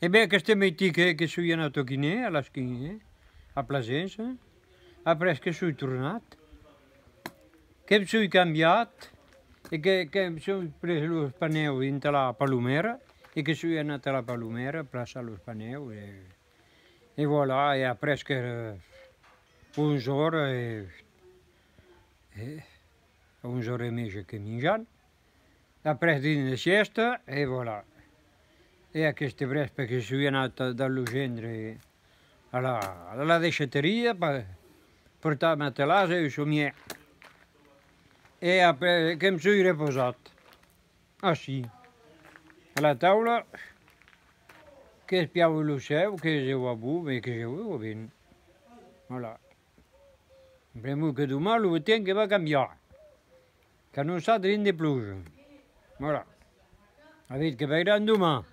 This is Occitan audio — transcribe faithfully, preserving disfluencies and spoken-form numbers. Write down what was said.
E ben, aqueste maitin que, que soi anat au quinè, a las quinze, a Plasença. Après que soi tornat, que'm soi cambiat, e que, que'm soi pres los panèus dins la Palomèra, e que soi anat a la Palomèra, plaçar los panèus, e, e voilà, e après que, eh, onze oras, e, e onze oras e meja que minjam, après drin de sièsta, e voilà. E aqueste vrèspe que soi anat dab lo gendre a la, a la deisheteria, per portar matelàs e somièr. E après que'm soi repausat, ací, a la taula, qu'espiavi lo cèu, que jeu a bon, e que jeu a ben. Voilà. Pr'amor que doman lo temps que va cambiar, qu'anonça drin de ploja. Voilà. Avetz que veiram doman.